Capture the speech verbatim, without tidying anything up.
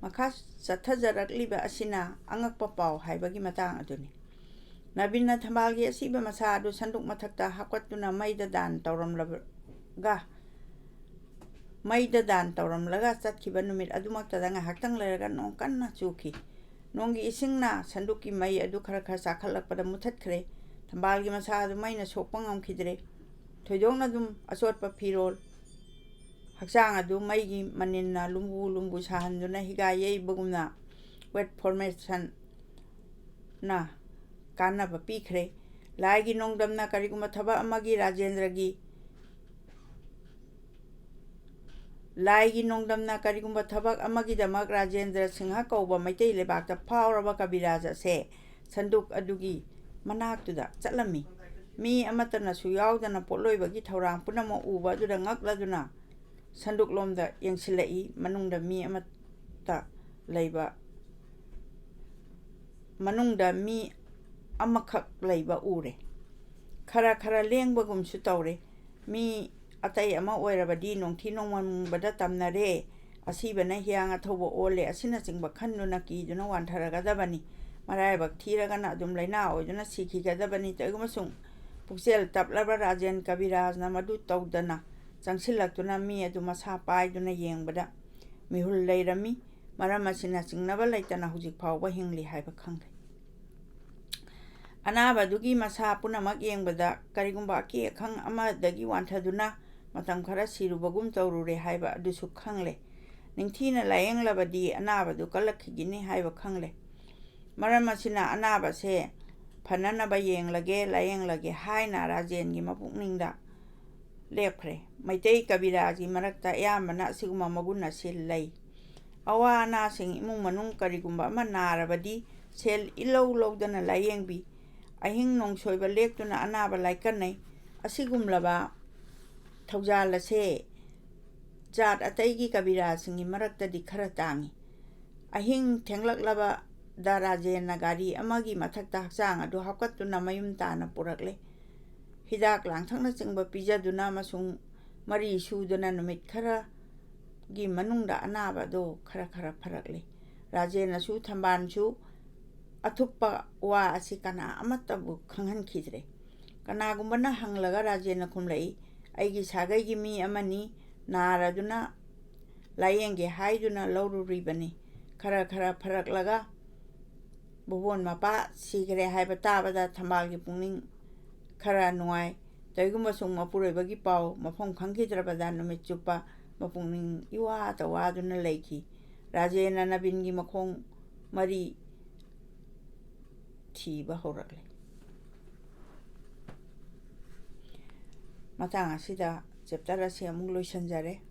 ꯃꯈꯥ ꯆꯠꯊꯖꯔꯛꯂꯤꯕ ꯑꯁꯤꯅ ꯑꯉꯛꯄ ꯄꯥꯎ ꯍꯥꯏꯕꯒꯤ ꯃꯇꯥꯡ ꯑꯗꯨꯅꯤ꯫ ꯅꯕꯤꯟꯅ ꯊꯝꯕꯥꯜꯒꯤ ꯑꯁꯤꯕ ꯃꯁꯥ ꯑꯗꯨ ꯁꯟꯗꯨꯛ ꯃꯊꯛꯇ ꯍꯥꯞꯀꯠꯇꯨꯅ ꯃꯩꯗ ꯗꯥꯟ ꯇꯧꯔꯝꯂꯒ, ꯃꯩꯗ ꯗꯥꯟ ꯇꯧꯔꯝꯂꯒ ꯆꯠꯈꯤꯕ ꯅꯨꯃꯤꯠ ꯑꯗꯨꯃꯛꯇꯗ ꯉꯥꯏꯍꯥꯛꯇꯪ ꯂꯩꯔꯒ ꯅꯣꯡ ꯀꯟꯅ ꯆꯨꯈꯤ꯫ ꯅꯣꯡꯒꯤ ꯏꯁꯤꯡꯅ ꯁꯟꯗꯨꯛꯀꯤ ꯃꯩ ꯑꯗꯨ ꯈꯔ ꯈꯔ ꯆꯥꯈꯠꯂꯛꯄꯗ ꯃꯨꯊꯠꯈ꯭ꯔꯦ꯫ ꯊꯝꯕꯥꯜꯒꯤ ꯃꯁꯥ ꯑꯗꯨ ꯃꯩꯅ ꯁꯣꯛꯄ ꯉꯝꯈꯤꯗ꯭ꯔꯦ꯫ ꯊꯣꯏꯗꯣꯛꯅ ꯑꯗꯨꯝ ꯑꯆꯣꯠꯄ ꯐꯤꯔꯣꯜ, ꯍꯛꯆꯥꯡ ꯑꯗꯨ ꯃꯩꯒꯤ ꯃꯅꯤꯜꯅ ꯂꯨꯝꯕꯨ ꯂꯨꯝꯕꯨ ꯁꯥꯍꯟꯗꯨꯅ ꯍꯤꯒꯥꯏ ꯌꯩꯕꯒꯨꯝꯅ wet formation ꯅ ꯀꯥꯟꯅꯕ ꯄꯤꯈ꯭ꯔꯦ꯫ ꯂꯥꯏꯒꯤ ꯅꯣꯡꯗꯝꯅ ꯀꯔꯤꯒꯨꯝꯕ ꯊꯕꯛ ꯑꯃꯒꯤ ꯔꯥꯖꯦꯟꯗ꯭ꯔꯒꯤ, ꯂꯥꯏꯒꯤ ꯅꯣꯡꯗꯝꯅ ꯀꯔꯤꯒꯨꯝꯕ ꯊꯕꯛ ꯑꯃꯒꯤꯗꯃꯛ ꯔꯥꯖꯦꯟꯗ꯭ꯔ ꯁꯤꯡꯍ ꯀꯧꯕ ꯃꯩꯇꯩ ꯂꯩꯕꯥꯛꯇ ꯐꯥꯎꯔꯕ ꯀꯕꯤꯔꯥꯖ ꯑꯁꯦ ꯁꯟꯗꯨꯛ ꯑꯗꯨꯒꯤ ꯃꯅꯥꯛꯇꯨꯗ ꯆꯠꯂꯝꯃꯤ꯫ ꯃꯤ ꯑꯃꯠꯇꯅꯁꯨ ꯌꯥꯎꯗꯅ ꯄꯣꯠꯂꯣꯏꯕꯒꯤ ꯊꯧꯔꯥꯡ ꯄꯨꯝꯅꯃꯛ ꯎꯕ ꯑꯗꯨꯗ ꯉꯛꯂꯗꯨꯅ ꯁꯟꯗꯨꯛꯂꯣꯝꯗ ꯌꯦꯡꯁꯤꯜꯂꯛꯏ꯫ ꯃꯅꯨꯡꯗ ꯃꯤ ꯑꯃꯠꯇ ꯂꯩꯕ, ꯃꯅꯨꯡꯗ ꯃꯤ ꯑꯃꯈꯛ ꯂꯩꯕ ꯎꯔꯦ꯫ ꯈꯔ ꯈꯔ ꯂꯦꯡꯕꯒꯨꯝꯁꯨ ꯇꯧꯔꯦ꯫ ꯃꯤ ꯑꯇꯩ ꯑꯃ ꯑꯣꯏꯔꯕꯗꯤ ꯅꯣꯡꯊꯤ ꯅꯣꯡꯃꯪꯕꯗ ꯇꯝꯅꯔꯦ, ꯑꯁꯤꯕꯅ ꯍꯤꯌꯥꯡ ꯑꯊꯧꯕ ꯑꯣꯜꯂꯦ ꯑꯁꯤꯅꯆꯤꯡꯕ ꯈꯟꯗꯨꯅ ꯀꯤꯗꯨꯅ ꯋꯥꯟꯊꯔꯒꯗꯕꯅꯤ꯫ ꯃꯔꯥꯏꯕꯛ ꯊꯤꯔꯒꯅ ꯑꯗꯨꯝ ꯂꯥꯏꯅꯥ ꯑꯣꯏꯗꯨꯅ ꯁꯤꯈꯤꯒꯗꯕꯅꯤ꯫ ꯇꯧꯏꯒꯨꯝꯕꯁꯨꯡ ꯄꯨꯛꯆꯦꯜ ꯇꯞꯂꯕ ꯔꯥꯖꯦꯟ ꯀꯕꯤꯔꯥꯖꯅ ꯃꯗꯨ ꯇꯧꯗꯅ ꯆꯪꯁꯤꯜꯂꯛꯇꯨꯅ ꯃꯤ ꯑꯗꯨ ꯃꯁꯥ ꯄꯥꯏꯗꯨꯅ ꯌꯦꯡꯕꯗ ꯃꯤꯍꯨꯜ ꯂꯩꯔꯝꯃꯤ꯫ ꯃꯔꯝ ꯑꯁꯤꯅ ꯆꯤꯡꯅꯕ ꯂꯩꯇꯅ ꯍꯧꯖꯤꯛ ꯐꯥꯎꯕ ꯍꯤꯡꯂꯤ ꯍꯥꯏꯕ ꯈꯪꯂꯦ꯫ ꯑꯅꯥꯕꯗꯨꯒꯤ ꯃꯁꯥ ꯄꯨꯝꯅꯃꯛ ꯌꯦꯡꯕꯗ ꯀꯔꯤꯒꯨꯝꯕ ꯑꯀꯤ ꯑꯈꯪ ꯑꯃꯗꯒꯤ ꯋꯥꯟꯊꯗꯨꯅ ꯃꯇꯝ ꯈꯔ ꯁꯤꯔꯨꯕꯒꯨꯝ ꯇꯧꯔꯨꯔꯦ ꯍꯥꯏꯕ ꯑꯗꯨꯁꯨ ꯈꯪꯂꯦ꯫ ꯅꯤꯡꯊꯤꯅ ꯂꯥꯌꯦꯡꯂꯕꯗꯤ ꯑꯅꯥꯕꯗꯨ ꯀꯜꯂꯛꯈꯤꯒꯅꯤ ꯍꯥꯏꯕ ꯈꯪꯂꯦ꯫ ꯃꯔꯝ ꯑꯁꯤꯅ ꯑꯅꯥꯕꯁꯦ ꯐꯅꯅꯕ ꯌꯦꯡꯂꯒꯦ, ꯂꯥꯌꯦꯡꯂꯒꯦ ꯍꯥꯏꯅ ꯔꯥꯖꯦꯟꯒꯤ ꯃꯄꯨꯛꯅꯤꯡꯗ ꯂꯦꯞꯈ꯭ꯔꯦ꯫ ꯃꯩꯇꯩ ꯀꯕꯤꯔꯥꯖꯒꯤ ꯃꯔꯛꯇ ꯑꯌꯥꯝꯕꯅ ꯑꯁꯤꯒꯨꯝꯕ ꯃꯒꯨꯟ ꯑꯁꯤ ꯂꯩ꯫ ꯑꯋꯥ ꯑꯅꯥꯁꯤꯡ, ꯏꯃꯨꯡ ꯃꯅꯨꯡ ꯀꯔꯤꯒꯨꯝꯕ ꯑꯃ ꯅꯥꯔꯕꯗꯤ ꯁꯦꯜ ꯏꯂꯧ ꯂꯧꯗꯅ ꯂꯥꯌꯦꯡꯕꯤ, ꯑꯍꯤꯡ ꯅꯣꯡꯁꯣꯏꯕ ꯂꯦꯛꯇꯨꯅ ꯑꯅꯥꯕ ꯂꯥꯏꯀꯠꯅꯩ꯫ ꯑꯁꯤꯒꯨꯝꯂꯕ ꯊꯧꯖꯥꯜ ꯑꯁꯦ ꯖꯥꯠ ꯑꯇꯩꯒꯤ ꯀꯕꯤꯔꯥꯖꯁꯤꯡꯒꯤ ꯃꯔꯛꯇꯗꯤ ꯈꯔ ꯇꯥꯡꯏ꯫ ꯑꯍꯤꯡ ꯊꯦꯡꯂꯛꯂꯕꯗ ꯔꯥꯖꯦꯟꯅ ꯒꯥꯔꯤ ꯑꯃꯒꯤ ꯃꯊꯛꯇ ꯍꯛꯆꯥꯡ ꯑꯗꯨ ꯍꯥꯞꯀꯠꯇꯨꯅ ꯃꯌꯨꯝ ꯇꯥꯅ ꯄꯨꯔꯛꯂꯦ꯫ ꯍꯤꯗꯥꯛ ꯂꯥꯡꯊꯛꯅꯆꯤꯡꯕ ꯄꯤꯖꯗꯨꯅ ꯑꯃꯁꯨꯡ ꯃꯔꯤ ꯁꯨꯗꯨꯅ ꯅꯨꯃꯤꯠ ꯈꯔ ꯒꯤ ꯃꯅꯨꯡꯗ ꯑꯅꯥꯕ ꯑꯗꯨ ꯈꯔ ꯈꯔ ꯐꯔꯛꯂꯦ꯫ ꯔꯥꯖꯦꯟꯅꯁꯨ ꯊꯝꯕꯥꯜꯁꯨ ꯑꯊꯨꯞꯄ ꯋꯥ ꯑꯁꯤ ꯀꯅꯥ ꯑꯃꯠꯇꯕꯨ ꯈꯪꯍꯟꯈꯤꯗ꯭ꯔꯦ꯫ ꯀꯅꯥꯒꯨꯝꯕꯅ ꯍꯪꯂꯒ ꯔꯥꯖꯦꯟꯅ ꯈꯨꯝꯂꯛꯏ, "ꯑꯩꯒꯤ ꯁꯥꯒꯩꯒꯤ ꯃꯤ ꯑꯃꯅꯤ, ꯅꯥꯔꯗꯨꯅ ꯂꯥꯌꯦꯡꯒꯦ ꯍꯥꯏꯗꯨꯅ ꯂꯧꯔꯨꯔꯤꯕꯅꯤ꯫ ꯈꯔ ꯈꯔ ꯐꯔꯛꯂꯒ ꯚꯨꯕꯣꯟ ꯃꯄꯥ ꯁꯤꯈ꯭ꯔꯦ ꯍꯥꯏꯕ ꯇꯥꯕꯗ ꯊꯝꯕꯥꯜꯒꯤ ꯄꯨꯛꯅꯤꯡ ꯈꯔ ꯅꯨꯡꯉꯥꯏ꯫ ꯀꯔꯤꯒꯨꯝꯕ ꯁꯨꯝ ꯃꯄꯨꯔꯣꯏꯕꯒꯤ ꯄꯥꯎ ꯃꯐꯝ ꯈꯪꯈꯤꯗ꯭ꯔꯕꯗ ꯅꯨꯃꯤꯠ ꯆꯨꯞꯄ ꯃꯄꯨꯛꯅꯤꯡ ꯏꯋꯥꯗ ꯋꯥꯗꯨꯅ ꯂꯩꯈꯤ꯫ ꯔꯥꯖꯦꯟꯅ ꯅꯕꯤꯟꯒꯤ ꯃꯈꯣꯡ ꯃꯔꯤ ꯊꯤꯕ ꯍꯧꯔꯛꯂꯦ꯫ ꯃꯇꯥꯡ ꯑꯁꯤꯗ ꯆꯦꯞꯇꯔ ꯑꯁꯤ ꯑꯃꯨꯛ ꯂꯣꯏꯁꯤꯟꯖꯔꯦ꯫